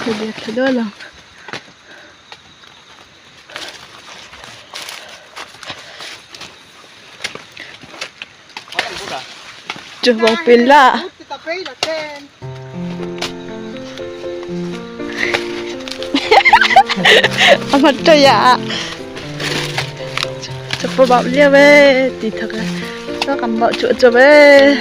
Cubang pila. Amat ya. Cepat bab lia be, ti thak. Ka kam bau cu cu be.